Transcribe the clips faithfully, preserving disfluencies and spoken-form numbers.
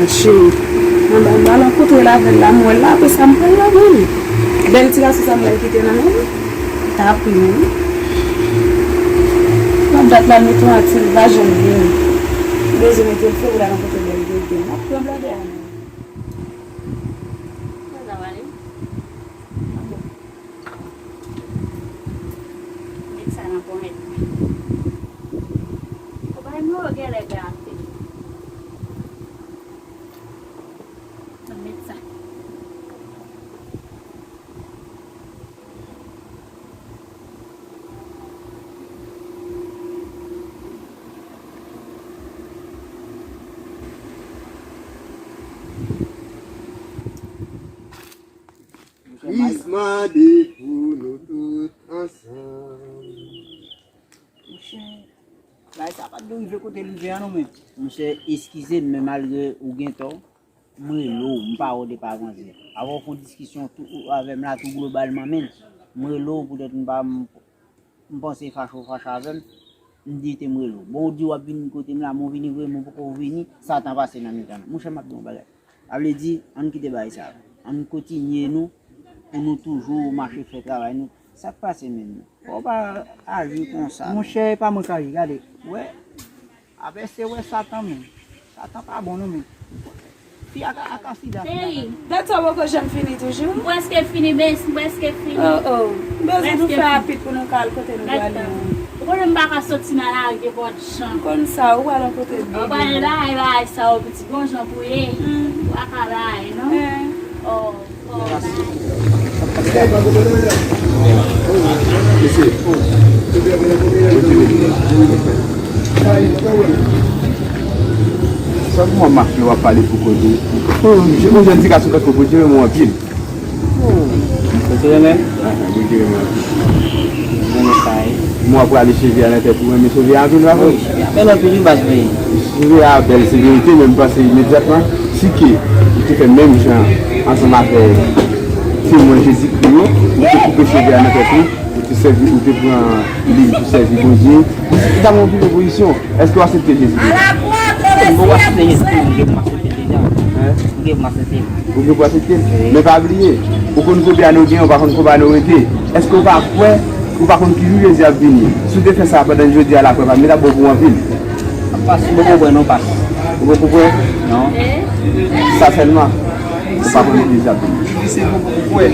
Cheri, mwen ba, mwen al rankontre l avè l la, m wè l la, apre sa m pral la, wi. Bèl ti gason sa m wè l kite nan men m. Tanpri, wi. Nan dat la, m mete yon atil, l pa janm vini. M bezwen mete l fre pou l al rankontre bèl bebe. M ap pran blòdè a, non. Kòman sa va ale? Met sa nan ponyèt mwen. Ou bay mwen yo genlè gate. Nan met sa. Kris mande pou nou tout ansanm. Monchè, bagay sa pa t dwe rive kote l rive an non, men. Monchè, eskize m, men malgre ou gen tò, m rele w, m pa wè w depi avanse. Avan w fè yon diskisyon tou, ou avè m la tou globalman, men m rele w poutèt m pa, m, m panse fache w fache avè m, m di te m rele w. Bon, ou di w ap vin kote m la, men w vini vre, men w poko vini, Satan pase nan mitan nou. Monchè, m ap di w yon bagay. Sa vle di, ann kite bagay sa. Ann kontinye nou, pou nou toujou mache fè travay nou. Sa k pase menm? Fò w pa aji konsa, non. Monchè, e pa mwen k aji, gade. Wè, avè se wè Satan menm. Satan pa bon non, menm. Fi a ka, a ka sida, fi a ka. Cheri. Dat sa poko janm fini toujou? M prèske fini, bens, m prèske fini. Oh, oh. M bezwen nou fè rapid pou nou ka al kote nou prale an. Ou konnen m pa ka soti nan lari nenpòt jan. M konn sa, ou pral rankontre bebe. Ou pral la, e bagay sa yo, pitit, bon jan pou ye. Ou pa ka bay, non? Oh, oh, bay. Sa pou mwen mache w ap pale pou kote. Yon jèn ti gason tankou w, Bondye renmen w anpil. Ou te renmen m? Ahan, Bondye renmen w anpil. Renmen sa ye. Mwen ap prale cheve a nan tèt ou, renmen cheve a anpil, pa vre? Wi, cheve a bèl anpil, wi, baz, wi. Cheve a bèl, se verite, men m panse imedyatman, si ke ou te fè menm jan ansanm avè Temwen Jezikri yo, ou te koupe cheve a nan tèt ou, ou te sèvi, ou te pran li pou sèvi Bondye. Ou ta gen yon pi bon pozisyon. Èske w aksepte Jezi Kris? M poko aksepte Jezi Kris, m aksepte deja. Hein? M gen pou m aksepte l. Ou gen pou aksepte l? Wi. Men pa bliye, ou konn konbyen ane w genyen, ou pa konn konbyen ane w rete. Èske w pa kwè, ou pa konn ki jou Jezi ap vini? Si w te fè sa pandan jodi a la, frè pa m, li t ap bon pou w anpil. Pas, m poko kwè non, pas. Ou poko kwè? Non. Sa sèlman. Ou pa konn ki jou Jezi ap vini. Li se bon pou kwè.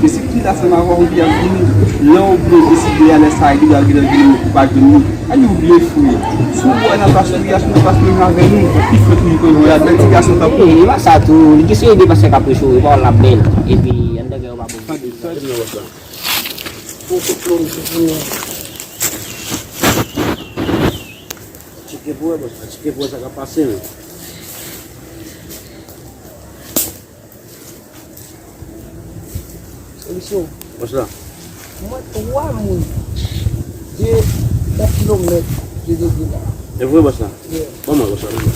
Jezi Kris ansanm avè w, li ap vini. Lè w byen deside a, lè sa a, li ap vini, ou pa jwenn li. Ann oubli frè. Si w wè nan plas li, a sou nan plas menm avè nou. Ki frè pou li konnen w la, bèl ti gason tankou w. E pa sa tou, li ki se ede pastè k ap preche w, pawòl la bèl. Epi, anndan kè yo pa bon. Tande, sa di nan wòch la. Pou kout plonje pou nou. Tcheke pou wè, bòs la, tcheke pou wè sa k ap pase, men. Emisyon. Bòs la. Mwen, twa moun. De, yon kilomèt de debri la. E vre, bòs la? Yeah. Ban mwen, bòs la, ban mwen.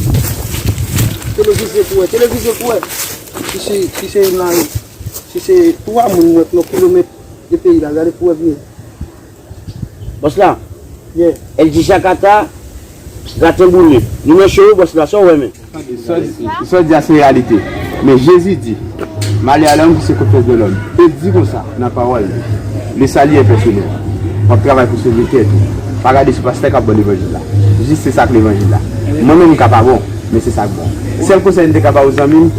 Televize pou wè, televize pou wè. Si se, si se youn la, si se twa moun, mwen, yon kilomèt de peyi la, gade pou wè byen. Bòs la. Yeah. El Jakata, graten boule. Nou nan cho wi, bòs la, sa w wè, men. Sa w di a se reyalite. Men Jezi di, malè a lòm ki se konfyans de lòm. E di konsa, nan pawòl li, le sali e pèsonèl. W ap travay pou sove tèt ou. Pa gade sou pastè k ap ba w levanjil la. Jis se sa k levanjil la. Mwen menm m ka pa bon, men se sa k bon. Sèl konsèy m te ka ba w zanmi m,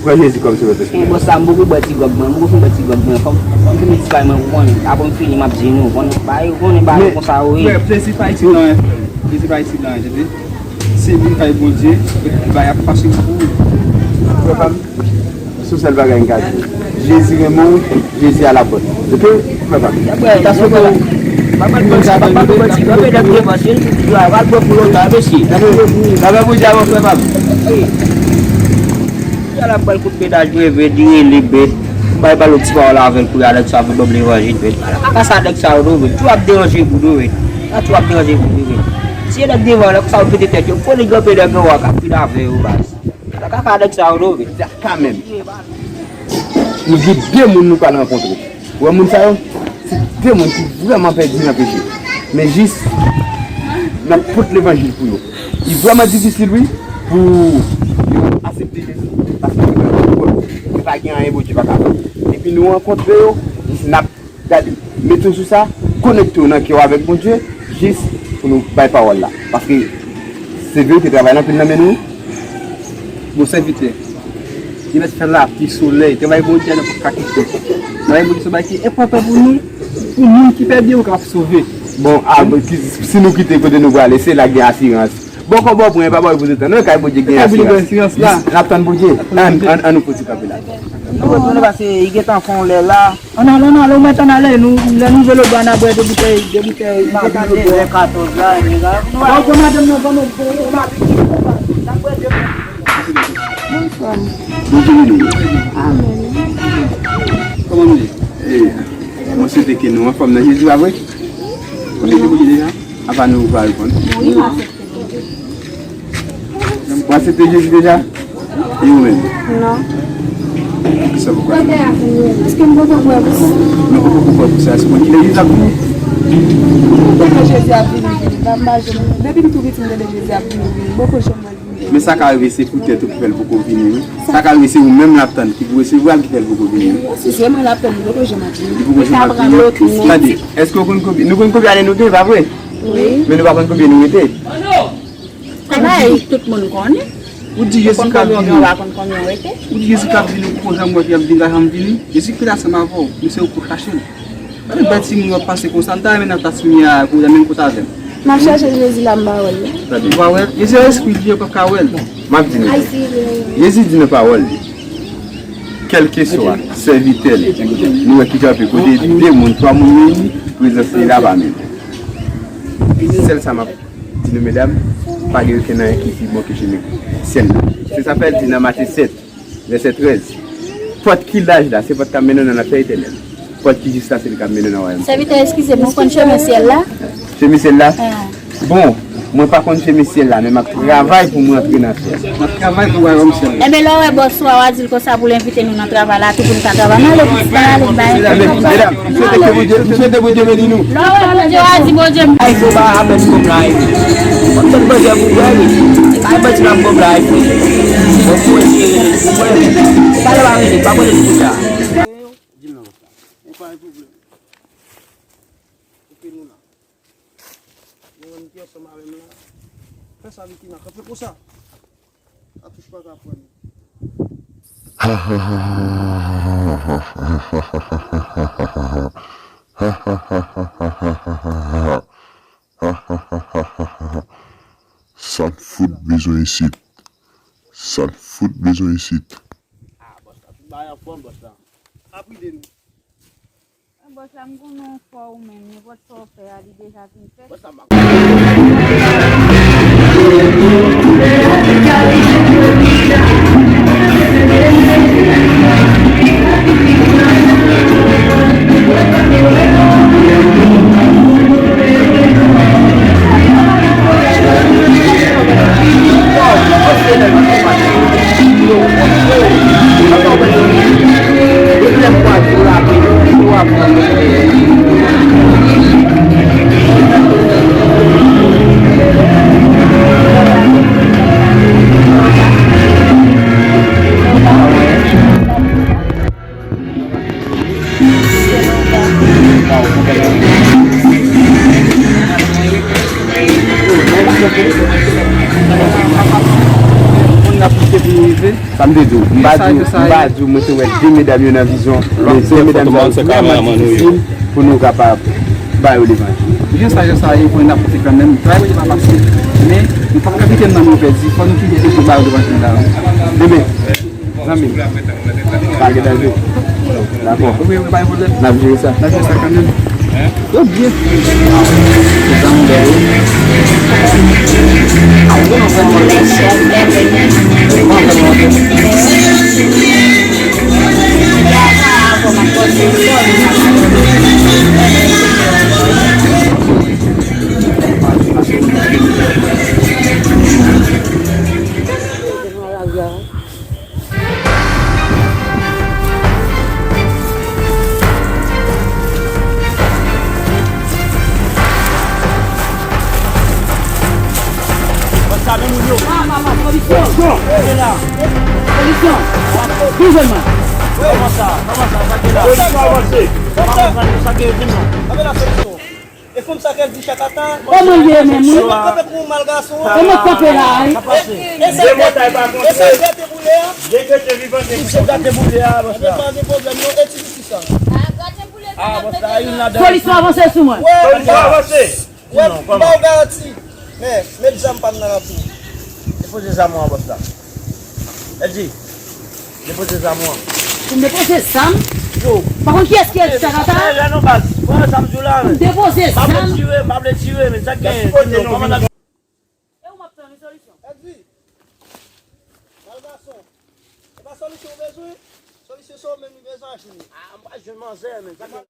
pran Jezi kòm sovè pèsonèl. Bòs la, m poko bwè ti gwòg mwen, m poko fin bwè ti gwòg mwen. Fò m, fò m fini ti pay mwen pou konnen. Apre m fini, m ap di nou. Konnen bagay, konnen bagay konsa yo ye. Frè, plezi pa isit la, frè. Plezi pa isit la, tande. Se vin kay Bondye, epi bagay ap fasil pou ou. Frè pa m, se yon sèl bagay m ka di w. Jezi renmen w, Jezi a la pòt. Oke? Frè pa m. Frè, ta sou la. Pa pral pran ti, pa pral pran ti, pa pran ti, pa pral pran pou lontan, mesye. Bagay Bondye avè frè pa m. Yal ap pran kout medaj, mwen vre, li rele, men. M bay bal yon ti pawòl avè l pou y al, nèg sa vin ban m levanjil, men. Ala kaka sa nèg sa yo, non, men. Tou ap deranje pou nou, men. Sa tou ap deranje pou nou, men. Si e nèg devan, nèg sa yo pete tèt yo, m konnen gen anpil nèg anwo a k ap vin avè yo, baz. Ala kaka nèg sa yo, non, men. Kanmenm. Nou gen de moun nou pral rankontre. Ou wè moun sa yo? Se de moun ki vrèman pèdi nan peche. Men jis, n ap pote levanjil pou yo. Li vrèman difisil, wi, pou yo Aksepte Jezi, paske li pa gen pwoblèm. Li pa gen anyen Bondye pa ka fè. Epi nou rankontre yo, jis n ap gade. Mete w sou sa, konekte w nan kè w avèk Bondye, jis pou nou bay pawòl la. Paske se vre, te travay l anpil nan men nou. Bon sèvitè, li mèt fè lapli, solèy, travay Bondye a nou pa ka kite. Travay Bondye se yon bagay ki enpòtan pou nou, pou moun ki pèdi yo kapab sove. Bon, a, bon, ki, si nou kite kote nou prale, se la gen asirans. Bon, kòb ou pran, pa ba w pou toutan. Non, kay Bondye gen asirans la. N ap tann Bondye. Ann, ann, ann nou fouti kanpe la. Nou retounen paske li gentan fè yon lè la. Ann ale, ann ale, ou mèt ann ale. Nou, lè nou velo bò a, n a bwè de boutèy, de boutèy. N a bwè de boutèy katòz la, nèg la. Bon, bon, madanm nan, bon, bon, bon, madanm. N a bwè de boutèy. Bonswa. Bondye beni w. Amèn. Kòman nou ye? Eh, mwen swete ke nou anfòm nan Jezi, pa vre? Ou te gen Bondye deja? Apa nou pa reponn? Wi, m aksepte Bondye. Ou aksepte Jezi deja? E ou menm? Non. Poukisa ou poko? Èske m poko kwè pou sa? Non, ou poko kwè pou sa. Èske ou konn ki lè Jezi ap vini? M konnen Jezi ap vini, vini. M pa, m pa janm, depi m tou piti, m tande Jezi ap vini, vini. M poko janm wè l vini. Men sa ka rive se poutèt ou ki fè l poko vini, wi. Sa ka rive se ou menm l ap tann ki pou resevwa l ki fè l poko vini, wi. Si se mwen l ap tann, li poko janm ap vini. Li poko janm ap vini. Tande, èske ou konn konbyen, nou konn konbyen ane nou gen, pa vre? Wi. Men nou pa konn konbyen nou rete. Travay, tout moun konnen. Ou di Jezi k ap vini. Ou pa konn konbyen w rete. Ou di Jezi k ap vini, ou poko janm wè l ap vini, l pa janm vini. Jezi ki la ansanm avè w, men se ou k ap chache l. Gade bèl timoun w ap pase konsa, m ta renmen n ap ta timoun a kote menm kote avè m. M ap chache Jezi la, m pa wè l. Ou pa wè l? Jezi se espri, li p ap ka wè l. M ap di nou, Jezi di nan pawòl li, kèlkeswa sèvitè li, nou wè ki kanpe kote de moun, twa moun reyini, prezans li la pa menm. Sèl sa m ap di nou, medam, pa gen okenn anyen ki pi bon ke chemen syèl la. Se sa fè l di nan Matye sèt, vèsè trèz. Pòt ki laj la, se pòt k ap mennen w nan lafè etènèl. Pòt ki jis la, se li k ap mennen w nan wayòm. Sèvitè, eskize m, ou konn chemen syèl la? Chemen syèl la? Ah. Bon, mwen pa konn chemen syèl la, men m ap travay pou mwen antre nan syèl. M ap travay pou wayòm syèl la. Enben, lè w wè bòs ou a, w a di l konsa pou l envite nou nan travay la tou, pou n ka travay. N ale, pitit, n ale, bay. Enben, medam, M swete ke Bondye, m swete Bondye beni nou. Lè w wè Bondye, w a di Bondye. Ay, fò pa apèn kòb la, ay. Mwen tèt Bondye pou wè, wi. Ay, Bondye la kòb la, ay, fò. Bon, pou wè, pou wè. Ou pa lè pa rele, pa konnen tout sa. Di m nan konsa. Ou pa gen pwoblèm. Ok, nou la. Nou menm ki ansanm avè m la. Fè sa, Vicky, nan kanpe konsa. Atouch pa ka pran li. Sa n fout bezwen isit? Sa n fout bezwen isit? Ah, bòs la, tout bagay anfòm, bòs la. Ap ride nou. Bòs la, m konnen w fò ou menm, nenpòt sa w fè a, li deja vin fèt. Moun nan pike pou nou rive. Sa m te di w, m pa di w, m pa di w, mwen te wè de medam yo nan vizyon, men de medam sa yo vrèman difisil pou nou kapab ba yo levanjil. Jan sa, jan sa ye, pou n ap pote kanmenm, travay Bondye pa fasil, men nou p ap ka kite nan men pèdi, fò nou kite pou ba yo levanjil la. Demen, zanmi m, pa gen danje. Dakò. Wi, wi, pa gen pwoblèm. N ap jere sa. N ap jere sa kanmenm. Yo byen. Solisyon! Solisyon! Solisyon! Vin jwenn mwen! Kòman sa? Kòman sa? Sa ki la? Solisyon avanse! Kòman sa? Sa ki la? Di m non. Anben la solisyon. E fanm sa k ap di chakata. Kòman l ye menm, wi? Yo kanpe pou yon mal gason. Kòman kanpe la, wi? E, e, e sa gate boule a? Gen kretyen vivan, gen kretyen gate boule a, bòs la. Anben pa gen pwoblèm non, e ti piti sa. Ah, bòs la, youn ladan. Solisyon avanse sou mwen. Solisyon avanse. Wè, m ba w garanti. Men, met zam pa m nan lapou. Depoze zam ou an, bòs la. Eddy, depoze zam ou an. Pou m depoze zam? Yo. Pa konn kiyès ki Eddy Chakata? Sa fè lè non baz. Pran zam di w la, men. Depoze zam? M ap tire, m ap tire, men sa k genyen? Kòman n ap... E ou m ap tann, wi, solisyon. Eddy. Mal gason. E pa solisyon ou bezwen? Solisyon se ou menm li bezwen, cheri. Ah, m pa jwenn manzè, men sa k